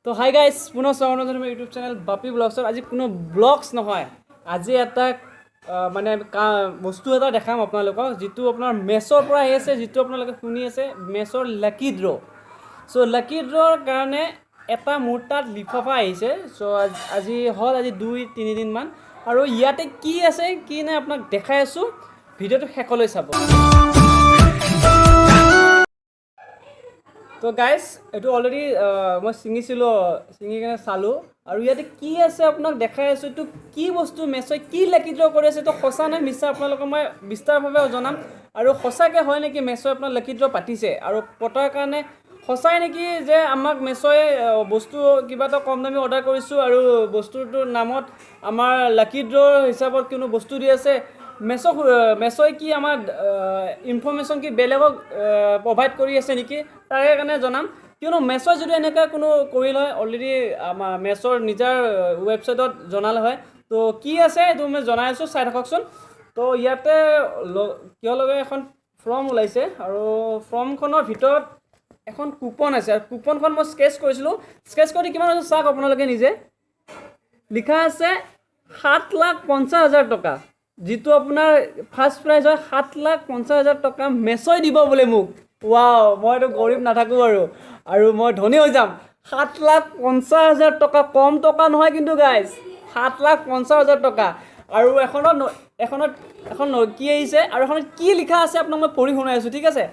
তো hi guys, পুনৰ স্বাগতম জনালোঁ ইউটিউব চেনেল বাপি ব্লগছত। আজি কোনো ব্লগছ নহয়, আজি এটা মানে বস্তু এটা দেখাম আপোনালোকক, যিটো আপোনাৰ মেছ'ৰ পৰা আহি আছে, যিটো আপোনালোকে শুনি আছে মেছ'ৰ লাকি ড্ৰ'। চ' লাকি ড্ৰ'ৰ কাৰণে এটা মোৰ তাত লিফাফা আহিছে। চ' আজি হ'ল আজি 2-3 দিনমান আৰু ইয়াতে কি আছে কি নাই আপোনাক দেখাই আছোঁ। ভিডিঅ'টো শেষলৈ চাব। তো গাইজ, এইটো অলৰেডি মই ছিঙিছিলোঁ, ছিঙি কেনে চালোঁ আৰু ইয়াতে কি আছে আপোনাক দেখাই আছোঁ। এইটো কি বস্তু, মেছ'ই কি লাকি ড্ৰ কৰি আছে, এইটো সঁচা নে মিছা আপোনালোকক মই বিস্তাৰভাৱে জনাম। আৰু সঁচাকৈ হয় নেকি মেছ'ই আপোনাৰ লাকি ড্ৰ পাতিছে আৰু পতাৰ কাৰণে সঁচাই নেকি যে আমাক মেছ'ই বস্তু কিবা এটা কম দামী অৰ্ডাৰ কৰিছোঁ আৰু বস্তুটোৰ নামত আমাৰ লাকি ড্ৰ হিচাপত কোনো বস্তু দি আছে? মেছ'ই কি আমাৰ ইনফৰ্মেশ্যন কি বেলেগক প্ৰভাইড কৰি আছে নেকি, তাৰে কাৰণে জনাম। কিয়নো মেছ'ই যদি এনেকুৱা কোনো কৰিল হয়, অলৰেডি আমাৰ মেছ'ৰ নিজৰ ৱেবছাইটত জনালে হয়। তো কি আছে এইটো মই জনাই আছোঁ, চাই থাককচোন। তো ইয়াতে কিয় লগে এখন ফৰ্ম ওলাইছে আৰু ফৰ্মখনৰ ভিতৰত এখন কুপন আছে আৰু কুপনখন মই স্কেচ কৰিছিলোঁ। স্কেচ কৰি কিমান আছে চাওক আপোনালোকে নিজে। লিখা আছে 7,50,000 টকা, যিটো আপোনাৰ ফাৰ্ষ্ট প্ৰাইজ হয়। 7,50,000 টকা মেছ'ই দিব বোলে মোক। ৱাও, মইতো গৰীব নাথাকোঁ আৰু মই ধনী হৈ যাম। 7,50,000 টকা কম টকা নহয় কিন্তু গাইজ, 7,50,000 টকা। আৰু এখনত এখন কি আহিছে আৰু এখনত কি লিখা আছে আপোনাক মই পঢ়ি শুনাই আছোঁ, ঠিক আছে?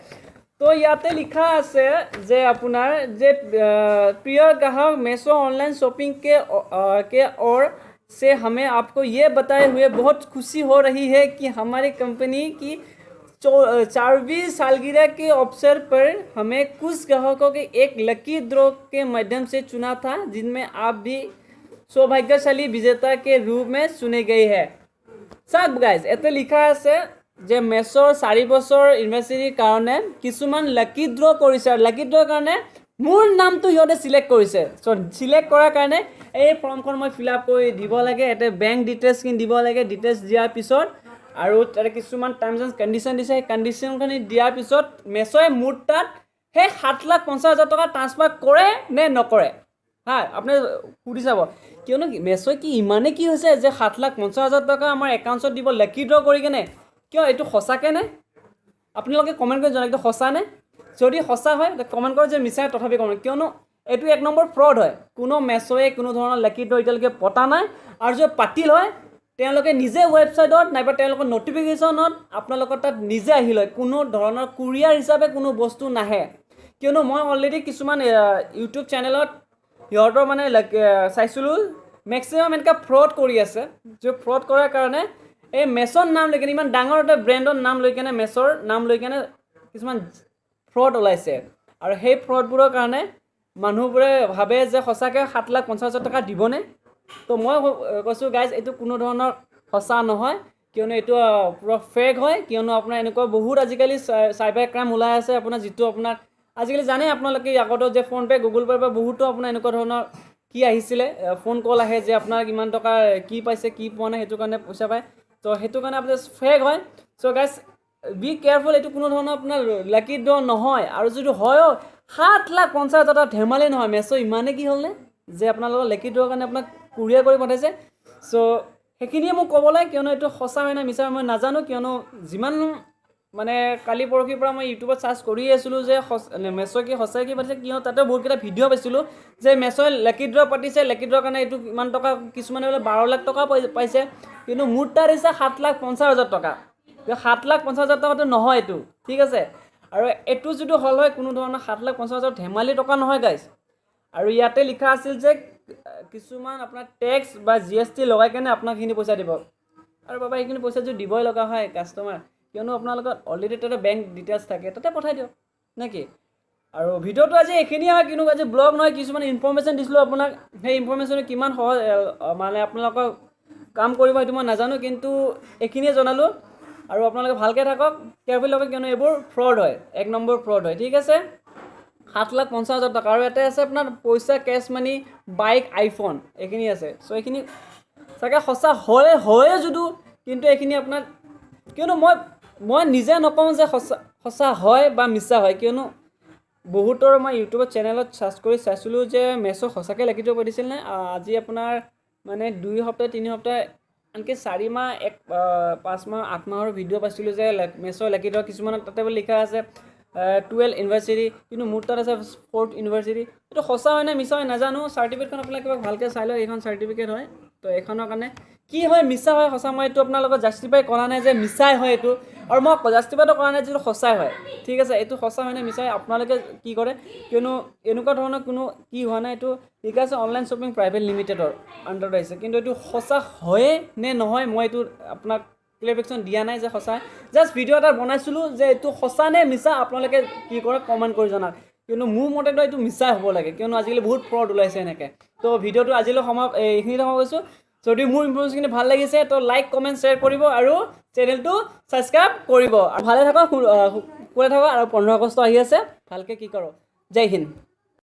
তো ইয়াতে লিখা আছে যে আপোনাৰ যে प्रिय ग्राहक, मेसो ऑनलाइन शॉपिंग के ओर से हमें आपको ये बताए हुए बहुत खुशी हो रही है कि हमारी कंपनी की 4वीं सालगिरह के अवसर पर हमें कुछ ग्राहकों के एक लकी ड्रॉ के माध्यम से चुना था, जिनमें आप भी सौभाग्यशाली विजेता के रूप में चुने गए हैं। চাওক গাইজ, ইয়াতে লিখা আছে যে মেছ'ৰ 4 বছৰ এনিভাৰ্চাৰীৰ কাৰণে কিছুমান লাকি ড্ৰ কৰিছে আৰু লাকি ড্ৰৰ কাৰণে মোৰ নামটো সিহঁতে চিলেক্ট কৰিছে। চ' চিলেক্ট কৰাৰ কাৰণে এই ফৰ্মখন মই ফিল আপ কৰি দিব লাগে। ইয়াতে বেংক ডিটেইলছখিনি দিব লাগে। ডিটেইলছ দিয়াৰ পিছত আৰু তাতে কিছুমান টাৰ্মছ এণ্ড কণ্ডিশ্যন দিছে। সেই কণ্ডিশ্যনখিনি দিয়াৰ পিছত মেছ'ই মোৰ তাত সেই 7,50,000 টকা ট্ৰান্সফাৰ কৰে নে নকৰে, হা, আপুনি সুধি চাব। কিয়নো মেছ'ই কি ইমানেই কি হৈছে যে 7,50,000 টকা আমাৰ একাউণ্টছত দিব লাকি ড্ৰ কৰি কেনে? কিয়, এইটো সঁচাকৈ নে? আপোনালোকে কমেণ্ট কৰি জনাওক, এইটো সঁচা নে? যদি সঁচা হয় কমেণ্ট কৰক, যে মিছা তথাপি কমেণ্ট। কিয়নো এইটো এক নম্বৰ ফ্ৰড হয়। কোনো মেছ'য়ে কোনো ধৰণৰ লাকি ড্ৰ এতিয়ালৈকে পতা নাই আৰু যদি পাতিল হয়, তেওঁলোকে নিজে ৱেবছাইটত নাইবা তেওঁলোকৰ ন'টিফিকেশ্যনত আপোনালোকৰ তাত নিজে আহিল হয়। কোনো ধৰণৰ কুৰিয়াৰ হিচাপে কোনো বস্তু নাহে। কিয়নো মই অলৰেডি কিছুমান ইউটিউব চেনেলত সিহঁতৰ মানে চাইছিলোঁ, মেক্সিমাম এনেকুৱা ফ্ৰড কৰি আছে, যে ফ্ৰড কৰাৰ কাৰণে এই মেছৰ নাম লৈ কেনে, ইমান ডাঙৰ এটা ব্ৰেণ্ডৰ নাম লৈ কেনে, মেছৰ নাম লৈ কেনে কিছুমান ফ্ৰড ওলাইছে। আৰু সেই ফ্ৰডবোৰৰ কাৰণে মানুহবোৰে ভাবে যে সঁচাকৈ 7,50,000 টকা দিবনে? তো মই কৈছোঁ গাইজ, এইটো কোনো ধৰণৰ সঁচা নহয়। কিয়নো এইটো পূৰা ফেক হয়। কিয়নো আপোনাৰ এনেকুৱা বহুত আজিকালি চাইবাৰ ক্ৰাইম ওলাই আছে। আপোনাৰ যিটো আপোনাৰ আজিকালি জানে আপোনালোকে আগতে যে ফোনপে', গুগল পে' পৰা বহুতো আপোনাৰ এনেকুৱা ধৰণৰ কি আহিছিলে, ফোন কল আহে যে আপোনাৰ কিমান টকা কি পাইছে, কি পোৱা নাই, সেইটো কাৰণে পইচা পায়। তো সেইটো কাৰণে আপোনাৰ ফেক হয়। চ' গাইজ, বি কেয়াৰফুল। এইটো কোনো ধৰণৰ আপোনাৰ লাকি ড্ৰ নহয় আৰু যদি হয়ো, 7,50,000 টকা ধেমালি নহয়। মেছ' ইমানেই কি হ'লনে যে আপোনালোকৰ লাকি ড্ৰৰ কাৰণে আপোনাক কুৰিয়াৰ কৰি পঠাইছে? চ' সেইখিনিয়ে মোক ক'বলৈ। কিয়নো এইটো সঁচা হয় নে মিছা মই নাজানো। কিয়নো যিমান মানে কালি পৰহিৰ পৰা মই ইউটিউবত চাৰ্চ কৰিয়ে আছিলোঁ যে মেছ'ই কি সঁচাই কি পাতিছে। কিয় তাতে বহুতকেইটা ভিডিঅ' পাইছিলোঁ যে মেছ'ই লাকি ড্ৰ পাতিছে, লাকি ড্ৰৰ কাৰণে এইটো ইমান টকা, কিছুমানে বোলে 12 লাখ টকা পাইছে। কিন্তু মোৰ তাত আহিছে 7,50,000 টকা। 7,50,000 টকাটো নহয় এইটো, ঠিক আছে? আৰু এইটো যিটো হ'ল হয়, কোনো ধৰণৰ 7,50,000 ধেমালি টকা নহয় গাইজ। আৰু ইয়াতে লিখা আছিল যে কিছুমান আপোনাৰ টেক্স বা জিএছটি লগাই কেনে আপোনাক সেইখিনি পইচা দিব। আৰু বাবা, সেইখিনি পইচা যদি দিবই লগা হয় কাষ্টমাৰ, কিয়নো আপোনালোকৰ অলৰেডি তাতে বেংক ডিটেইলছ থাকে, তাতে পঠাই দিয়ক, নে কি? আৰু ভিডিঅ'টো আজি এইখিনিয়ে হয়। কিন্তু আজি ব্লগ নহয়, কিছুমান ইনফৰ্মেশ্যন দিছিলোঁ আপোনাক। সেই ইনফৰ্মেশ্যনে কিমান সহজ মানে আপোনালোকক কাম কৰিব সেইটো মই নাজানো, কিন্তু এইখিনিয়ে জনালোঁ। আৰু আপোনালোকে ভালকৈ থাকক, কেয়াৰফুল থাকক, কিয়নো এইবোৰ ফ্ৰড হয়, এক নম্বৰ ফ্ৰড হয়, ঠিক আছে? 7,50,000 টকা আৰু ইয়াতে আছে আপোনাৰ পইচা, কেছ মানি, বাইক, আইফোন, এইখিনি আছে। চ' এইখিনি চাগে সঁচা হয়, হয়ে যদিও কিন্তু এইখিনি আপোনাৰ, কিয়নো মই নিজে নকওঁ যে সঁচা সঁচা হয় বা মিছা হয়। কিয়নো বহুতৰ মই ইউটিউবত চেনেলত চাৰ্চ কৰি চাইছিলোঁ যে মেছ' সঁচাকৈ লাকি ড্ৰ পাতিছিল নে। আজি আপোনাৰ মানে 2 সপ্তাহ, 3 সপ্তাহ, আনকি 4 মাহ, এক 5 মাহ, 8 মাহৰ ভিডিঅ' পাইছিলোঁ যে মেছৰ লাকি ড্ৰ। কিছুমানত তাতে বোলে লিখা আছে 12 এনিভাৰ্চাৰী, কিন্তু মোৰ তাত আছে ফ'ৰ্থ এনিভাৰ্চাৰী। এইটো সঁচা হয় নে মিছা হয় নাজানো। চাৰ্টিফিকেটখন আপোনালোকে কিবা ভালকৈ চাই লওক। এইখন চাৰ্টিফিকেট হয়। তো এইখনৰ কাৰণে কি হয়, মিছা হয়, সঁচা, মই এইটো আপোনালোকক জাষ্টিফাই কৰা নাই যে মিছাই হয় এইটো আৰু মই জাষ্টিফাইটো কৰা নাই যে এইটো সঁচাই হয়। ঠিক আছে, এইটো সঁচা হয় নে মিছা হয় আপোনালোকে কি কৰে। কিয়নো এনেকুৱা ধৰণৰ কোনো কি হোৱা নাই। এইটো ঠিক আছে, অনলাইন শ্বপিং প্ৰাইভেট লিমিটেডৰ আণ্ডাৰত আহিছে, কিন্তু এইটো সঁচা হয়ে নে নহয় মই এইটো আপোনাক ক্লেৰিফিকেশ্যন দিয়া নাই যে সঁচা। জাষ্ট ভিডিঅ' এটা বনাইছিলোঁ যে এইটো সঁচা নে মিছা আপোনালোকে কি কৰে কমেণ্ট কৰি জনাওক। কিন্তু মোৰ মতেতো এইটো মিছাই হ'ব লাগে, কিয়নো আজিকালি বহুত ফ্ৰড ওলাইছে এনেকৈ। তো ভিডিঅ'টো আজিলৈ এইখিনিতে সমাপ্ত কৰিছোঁ। যদি মোৰ ইনফৰমেশ্যনখিনি ভাল লাগিছে, তো লাইক, কমেণ্ট, শ্বেয়াৰ কৰিব আৰু চেনেলটো ছাবস্ক্ৰাইব কৰিব। আৰু ভালে থাকক, কুশলে থাকক আৰু 15 আগষ্ট আহি আছে, ভালকৈ কি কৰক। জয় হিন্দ।